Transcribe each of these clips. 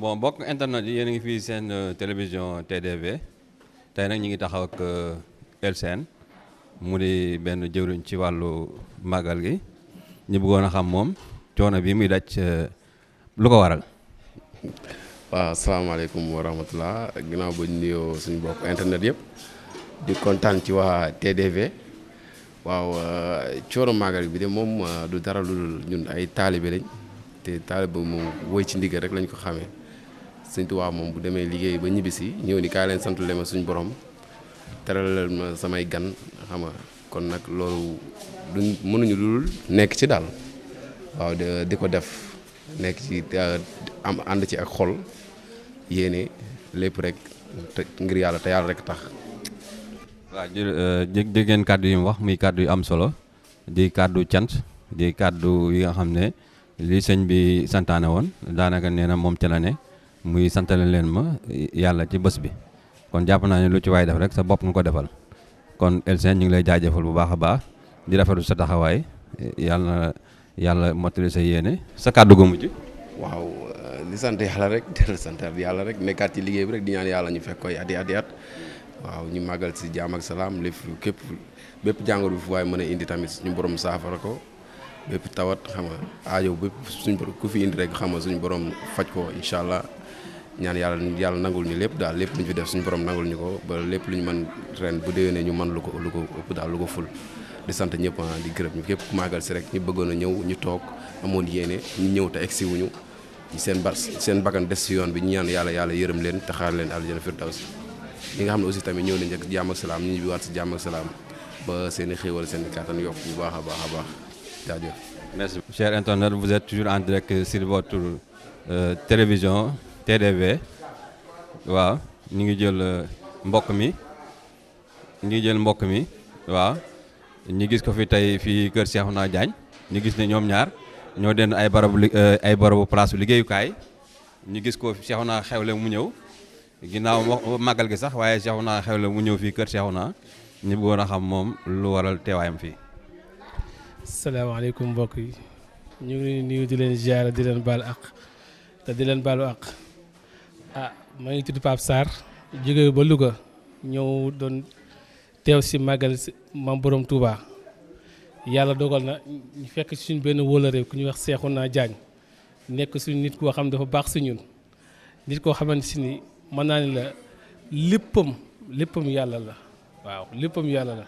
bon mbokk internet yi yéen a ngi fii seen télévision TDV tey nag ñu ngi taxaw ak El Sène mu di benn jëwriñ ci wàllu màggal gi ñu bëggoon a xam moom coono bi muy daj lu ko waral. waaw asalaamaaleykum wa rahmatulah ginnaaw ba ñu nuyoo suñu mbokk internet yëpp di kontaan ci waa TDV waaw coono màggal bi de moom du dara lu dul ñun ay taalibe lañ te taalibe moom woy ci ndigal rek lañ ko xamee. Sëñ Tuubaa moom bu demee liggéey ba ñibbisi ñëw ni kaay leen santale ma suñu borom teralal ma samay gan xam nga kon nag loolu duñ mënuñu dul nekk ci daal waaw di ko def nekk ci am ànd ci ak xol yéene lépp rek te ngir yàlla te yàlla rek tax. waaw dégg ngeen kàddu yi mu wax muy kàddu yu am solo di kàddu cant di kàddu yi nga xam ne li sëñ bi santaane woon daanaka nee na moom ca la ne. muy santale leen ma yàlla ci bés bi kon jàpp naa ne lu ci waay def rek sa bopp nga ko defal kon El Sène ñu ngi lay jaajëfal bu baax a baax di rafetlu sa taxawaay yàlla mottali sa yéene sa kàddu gu mujj. waaw di sant yàlla rek di sant yàlla rek nekkaat ci liggéey bi rek di ñaan yàlla ñu fekk koy ati at waaw ñu màggal si jaam ak salaam lépp képp bépp jàngoro bi fu waaye mën a indi tamit suñu borom saafara ko bépp tawat xam nga aajo bépp suñu borom ku fi indi rek xam nga suñu borom faj ko incha allah. ñaan yàlla nangul ñu lépp daal lépp lu ñu fi def suñu borom nangul ñu ko ba lépp lu ñu mën ren bu déwénee ñu mën lu ko ëpp daal lu ko ful di sant ñëpp di gërëm ñu képp ku màggal si rek ñu bëggoon a ñëw ñu toog amoon yéene ñu ñëw te egsi wuñu seen bakkan des si yoon bi ñu ñaan yàlla yërëm leen te xaar leen aljana firdawsi ñi nga xam ne aussi tamit ñëw nañ ak jàmm ak salaam ñu ñibbiwaat si jàmm ak salaam ba seen i xéewal seen i kàttan yokk bu baax a baax jaajëf. Merci. Chers internautes, vous êtes toujours en direct sur votre télévision TDV waaw ñu ngi jël mbokk mi waaw ñu gis ko fi tey fii kër Cheikhouna Diagne ñu gis ne ñoom ñaar ñoo den ay barabu place liggéeyukaay ñu gis ko Cheikhouna xewle mu ñëw ginnaaw màggal gi sax waaye Cheikhouna xewle mu ñëw fii kër Cheikhouna ñu bëggoon a xam moom lu waral teewaayam fii. salaamaaleykum mbokk yi ñu ngi nuyu di leen ziar di leen baal ak te di leen baalu ak. maa ngi tudd Pape Sarr jóge ba Louga ñëw doon teew si màggal si Maam Borom Touba yàlla dogal na ñu fekk si suñ benn wóolare ku ñuy wax Cheikhouna Diagne nekk suñu nit koo xam dafa baax si ñun nit koo xamante si ni mën naa ni la léppam yàlla la waaw léppam yàlla la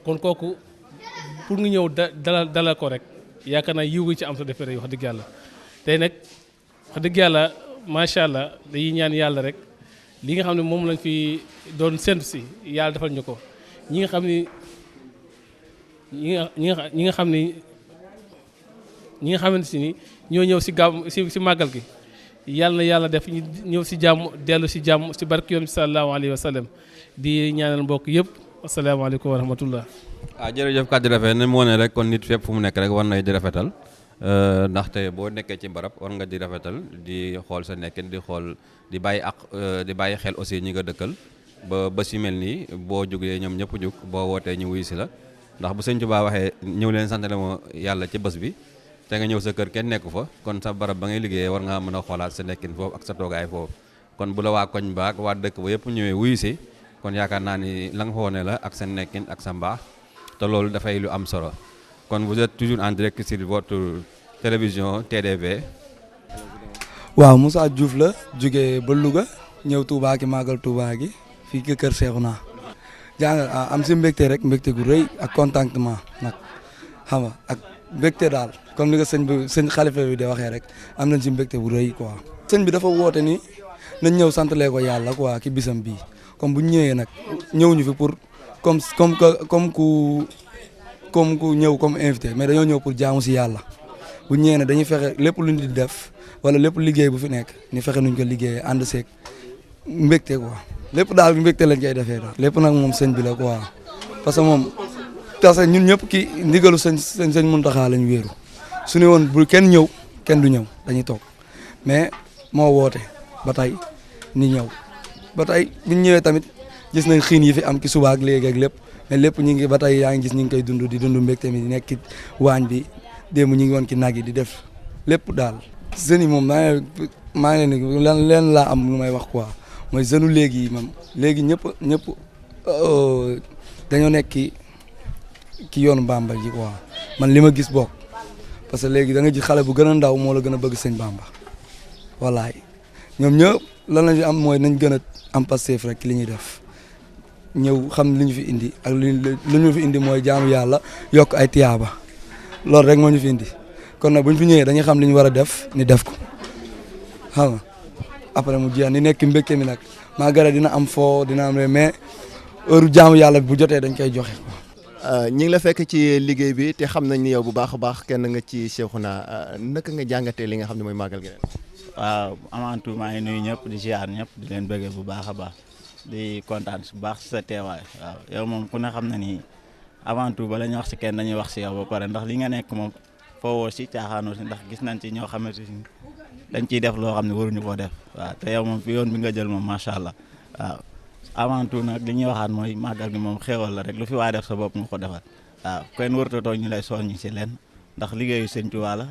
kon kooku pour nga ñëw dalal ko rek yaakaar naa yiw ci am sa defee rek wax dëgg yàlla tey nag wax dëgg yàlla macha allah dañuy ñaan yàlla rek li nga xam ne moom lañ fi doon séntu si yàlla defal ñu ko ñi nga xam ni ñi nga xamante si ni ñoo ñëw si gàmm si màggal gi yàlla na yàlla def ñu ñëw si jàmm dellu si jàmm si barke yoon bi sallallahu alayhi wa sallam di ñaanal mbokk yëpp asalaamaaleykum wa rahmatullah. jërëjëf kàddu rafet ne moo ne rek kon nit fépp fu mu nekk rek war nay di rafetal. ndaxte boo nekkee ci barab war nga di rafetal di xool sa nekkin di bàyyi xel aussi ñi nga dëkkal ba si mel nii boo jógee ñoom ñëpp jóg boo wootee ñu wuyu si la ndax bu sëñ Tuubaa waxee ñëw leen santale ma yàlla ci bés bi te nga ñëw sa kër kenn nekku fa kon sa barab ba ngay liggéeyee war ngaa mën a xoolaat sa nekkin foofu ak sa toogaay foofu kon bu la waa koñ baak waa dëkk ba yëpp ñëwee wuyu si kon yaakaar naa ni la nga fa wone la ak sa nekkin ak sa mbaax te loolu dafay lu am solo. kon vous êtes toujours en direct sur votre télévision TDV. waaw Moussa Diouf la jógee ba Louga ñëw Touba ki màggal Touba gi fii ki kër Cheikhouna jàng am si mbégte rek mbégte gu rëy ak contentement nag xam nga ak mbégte daal comme ni ko sëñ xalifa bi de waxee rek am nañ si mbégte bu rëy quoi. sëñ bi dafa woote ni nañ ñëw santalee ko yàlla quoi ki bisam bii comme bu ñu ñëwee nag ñëwuñu fi pour comme ku ñëw comme invité mais dañoo ñëw pour jaamu si yàlla bu ñëwee ne dañuy fexe lépp lu ñu di def wala lépp liggéey bu fi nekk ni fexe nuñ ko liggéeyee ànd seeg mbégte quoi lépp daal mbégte lañ koy defee daal. lépp nag moom sëñ bi la quoi parce que ñun ñëpp ki ndigalu sëñ Muntaxa lañ wéeru su ne woon bu kenn ñëw kenn du ñëw dañuy toog mais moo woote ba tey ni ñëw ba tey bu ñu ñëwee tamit gis nañ xiin yi fi am ki suba ak léegi ak lépp. mais lépp ñu ngi ba tey yaa ngi gis ñu ngi koy di dund mbégte mi di nekk ci waañ bi démb ñu ngi woon ki nag yi di def lépp daal. jeunes yi moom maa ngi leen laa am lu may wax quoi mooy jeune léegi moom léegi ñëpp dañoo nekk ki yoonu Bamba ji quoi man li ma gis bokk parce que léegi da nga gis xale bu gën a ndaw moo la gën a bëgg sëñ Bamba wallaay ñoom ñëpp lan la ñu am mooy nañ gën a am Pastef rek li ñuy def ñëw xam li ñu fi indi ak li ñu fi indi mooy jaamu yàlla yokk ay tiyaaba loolu rek moo ñu fi indi kon nag bu ñu fi ñëwee dañuy xam li ñu war a def ni def ko xam nga après mu jeex ni nekk mbégte mi nag Magal dina am foo dina am mais heure jaamu yàlla bu jotee dañ koy joxe. ñi ngi la fekk ci liggéey bi te xam nañ ni yow bu baax a baax kenn nga ci Cheikhouna naka nga jàngatee li nga xam ne mooy Magal gi ren. waaw avant tout maa ngi nuyu ñëpp di ziar ñëpp di leen bëggee bu baax a baax di kontaan bu baax si sa teewaay waaw yow moom ku ne xam na ni avant tout bala ñu wax si kenn dañuy wax si yow ba pare ndax li nga nekk moom foowoo si caaxaanoo si ndax gis nañ ci ñoo xamante ni dañ ciy def loo xam ne waruñu koo def waaw te yow moom fi yoon bi nga jël moom macha allah waaw avant tout nag li ñuy waxaat mooy Magal gi moom xéewal la rek lu fi waay def sa bopp nga ko defal waaw kenn warut a ñu lay soññi si leen ndax liggéeyu Sëñ Tuubaa la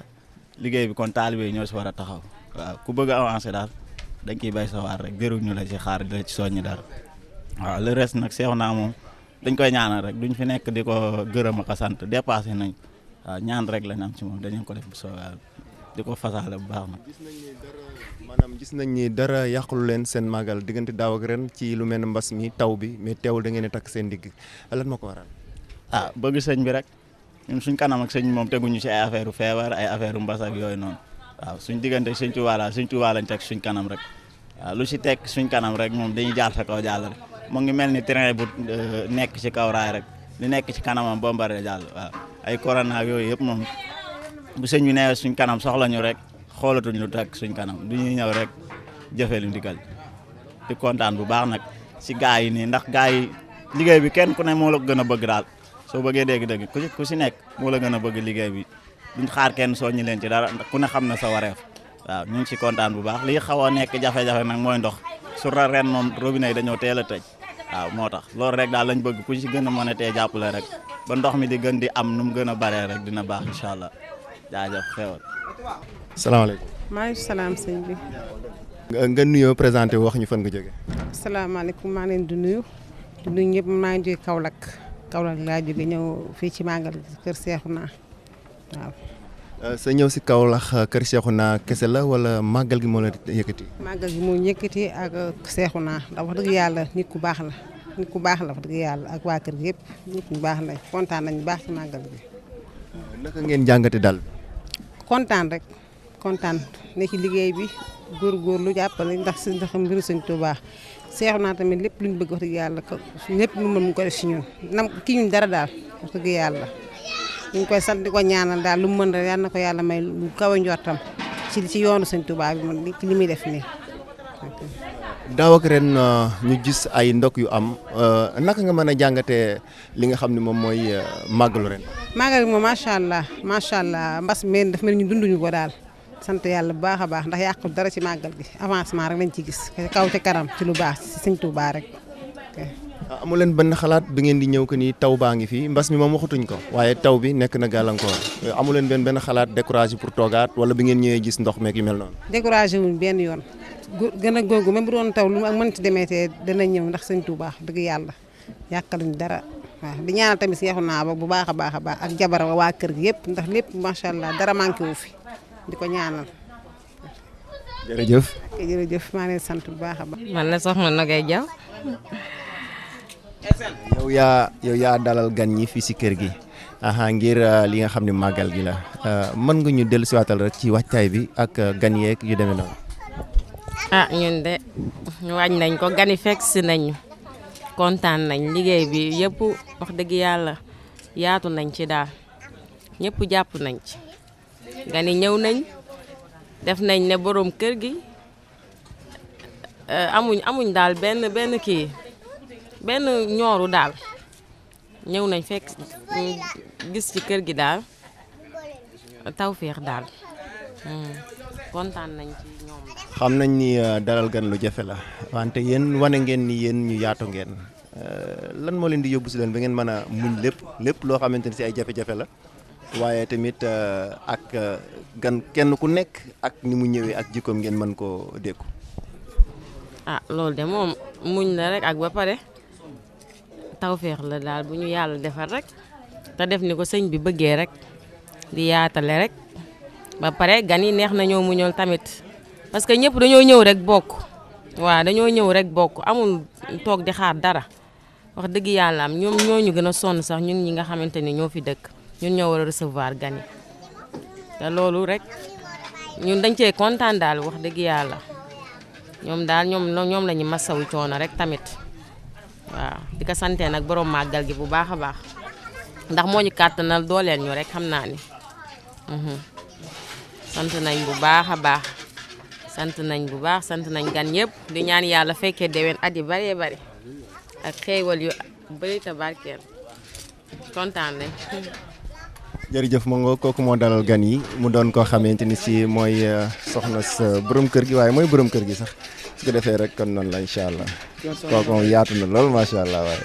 liggéey bi kon taalibe yi ñoo si war a taxaw waaw ku bëgg a avancer daal dañ ciy bay sa waar rek jëruñu la ci xaar di la ci soññi daal waaw le reste nag Cheikhouna moom dañ koy ñaanal rek duñ fi nekk di ko gërëm ak a sant dépassé nañ waaw ñaan rek lañ am ci moom dañu ko def bu soobee di ko fasaale bu baax nag. gis nañ ni dara yàqulu leen seen Magal diggante daaw ak ren ci lu mel ne mbas mi taw bi mais teewul da ngeen a takk seen digg lan moo ko waral. bëgg sëñ bi rek ñun suñ kanam ak sëñ moom teguñu ci ay affaire feebar ay affaire mbas ak yooyu noonu waaw suñ diggante Sëñ Tuubaa lañ teg suñ kanam rek waaw lu ci teg suñ kanam rek moom dañuy jaar sa kaw jàll rek mu ngi mel ni train bu nekk ci kaw raay rek li nekk ci kanamam bombardé jàll waaw ay corona ak yooyu yëpp moom bu sëñ bi nee suñ kanam soxla ñu rek xoolatuñ lu teg suñ kanam du ñuy ñëw rek jëfee lu ndigal di kontaan bu baax nag si gaa yi nii ndax gaa yi liggéey bi kenn ku ne moo la gën a bëgg daal soo bëggee dégg-dégg ku si nekk moo la gën a bëgg liggéey bi duñ xaar kenn soññi leen ci dara ndax ku ne xam na sa wareef waaw ñu ngi si kontaan bu baax lii xaw a nekk jafe-jafe nag mooy ndox su ren moom robinet yi dañoo teel a tëj waaw moo tax loolu rek daal lañ bëgg ku si gën a mën a tee jàppale rek ba ndox mi di gën di am nu mu gën a baree rek dina baax incha allah jaajëf xewal. salaamaaleykum. maaleykum salaam sëñ bi. nga nuyoo présenté wax ñu fan nga jógee. asalaamaaleykum maa leen di nuyu ñëpp maa ngi jógee Kaolack laa jóge ñëw fii ci Magal kër Cheikhouna waaw. sa ñëw si Kaolack kër Cheikhouna kese la wala Magal gi moo la yëkkati. Magal gi moo yëkkati ak Cheikhouna ndax wax dëgg yàlla nit ku baax la wax dëgg yàlla ak waa kër gi yëpp nit ku baax la kontaan nañu baax ci Magal gi. naka ngeen jàngate dal. kontaan ne ci liggéey bi góorgóorlu jàppale ndax mbiru Sëñ Tuubaa Cheikhouna tamit lépp luñ bëgg wax dëgg yàlla lépp lu mën mu ko def si ñun ki ñun dara daal wax dëgg yàlla ñu koy sant di ko ñaanal daal lu mu mën rek yal na ko yàlla may lu kaw a njortam ci yoonu Sëñ Tuubaa bi man ci li muy def nii. daaw ak ren ñu gis ay ndok yu am naka nga mën a jàngatee li nga xam ne moom mooy màggalu ren. Magal gi moom macha allah mbas mi daf mel ni ñu dunduñu ko daal. sant yàlla bu baax a baax ndax yàqul dara ci Magal gi avancement rek lañ ci gis kaw ci kanam ci lu baax ci Sëñ Tuubaa rek. amu leen benn xalaat bi ngeen di ñëw que ni taw baa ngi fi mbas mi moom waxatuñ ko waaye taw bi nekk na gàllankoor amu leen benn xalaat découragé pour toogaat wala bi ngeen ñëwee gis ndox meek yu mel noonu. découragé wuñ benn yoon gën a góogu même bu doon taw lu ak mënti demee te dana ñëw ndax Sëñ Tuubaa dëgg yàlla yàqaluñ dara waaw di ñaanal tamit Cheikhouna ba bu baax a baax ak jabar waa kër gi yëpp ndax lépp macha allah dara manqué wu fi. di ko ñaanal. jërëjëf maa ngi leen sant bu baax a baax. man la soxna Nogay Diaw. yow yaa dalal gan ñi fii si kër gi ngir li nga xam ne Magal gi la mën nga ñu dellu siwaatal rek ci waajtaay bi ak gan yeeg yu demee noonu. ñun de waaj nañ ko gan yi fekk si nañu kontaan nañ liggéey bi yëpp wax dëgg yàlla yaatu nañ ci daal ñëpp jàpp nañ ci. gan yi ñëw nañ def nañ ne borom kër gi amuñ daal benn kii benn ñooru daal ñëw nañ fekk gis ci kër gi daal tawféex daal kontaan nañ ci ñoom. xam nañ ni dalal gan lu jafe la wante yéen wane ngeen ni yéen ñu yaatu ngeen lan moo leen di yóbbu si leen ba ngeen mën a muñ lépp loo xamante ni si ay jafe-jafe la waaye tamit ak gan kenn ku nekk ak ni mu ñëwee ak jikkoom ngeen mën koo dékku. loolu de moom muñ la rek ak ba pare tawféex la daal bu ñu yàlla defal rek te def ni ko sëñ bi bëggee rek di yaatale rek ba pare gan yi neex na ñoo muñal tamit parce que ñëpp dañoo ñëw rek bokk waaw dañoo ñëw rek bokk amul toog di xaar dara wax dëgg yàlla am ñoom ñoo ñu gën a sonn sax ñun ñi nga xamante ni ñoo fi dëkk ñun ñoo war a recevoir gan yi te loolu rek ñun dañ cee kontaan daal wax dëgg yàlla ñoom daal ñoom la ñu masawu coono rek tamit waaw di ko sante nag borom màggal gi bu baax a baax ndax moo ñu kàttanal dooleel ñu rek xam naa ni sant nañ bu baax a baax sant nañ bu baax sant nañ gan yëpp di ñaan yàlla fekkee déwén at yi bëree bëri ak xéewal yu bëri te barkeel kontaan nañ. jërëjëf ma nga kooku moo dalal gan yi mu doon koo xamante ni si mooy soxna sa borom kër gi waaye mooy borom kër gi sax su ko defee rek kon noonu la incha allah kooku moom yaatu na lool macha allah waaye.